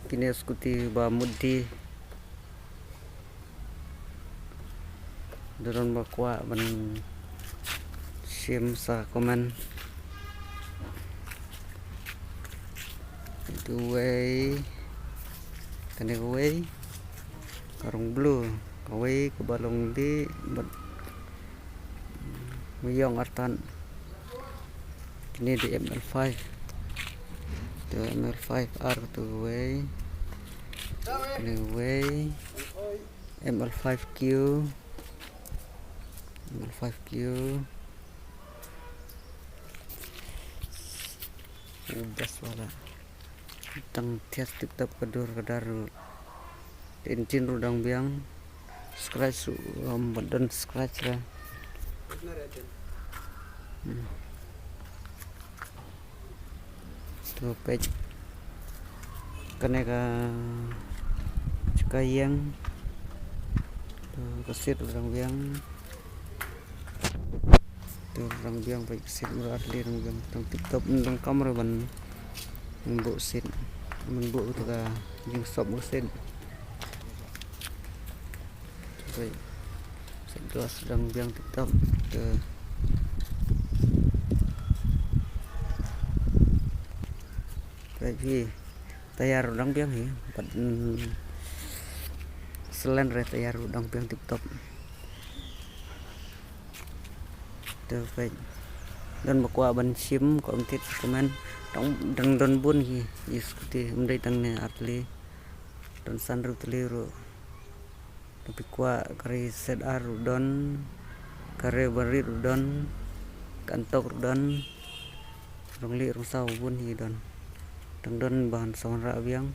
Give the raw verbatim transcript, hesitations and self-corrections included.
Kine scooty ba mut di. Don ba kwah ban shim sa comment. Kawei, kane kawei ka rong blue, kawei kaba long lieh bad maiong artat. Kine di M L five. Tu M L five ar tu kawei. Kane kawei. M L five Q. M L five Q. Oh, best wala. Dang thiah tip top ka dur ka dar ruh. Engine ruh dang biang. Scratch ruh, um, ba don scratch ruh. Hmm. Tu peit. Kane ka jaka ïeng. Tu ka seat ruh dang biang. Tu dang biang, peit ka seat murah ar tylli dang biang. Dang tip top, dang kam ruh ban buh seat. Ban buh tu ka jingsop ka seat. Peit. Side glass dang biang tip top. Tu. Peit hi. Tayar ruh dang biang hi. Pat, mm, selen re tayar ruh dang biang tip top. Tu peit. Don ba kwah ban shim, comment, comment. Dang, dang don bun hi, ïa scooty, ym dei tang ne ar tylli. Don san ruh tylli ruh. Don ba kwah, ka re set ar ruh don, ka re ba rit ruh don, ka antok ruh don. Rong lieh rong saw bun hi don. Dang don ba han saw han rah biang.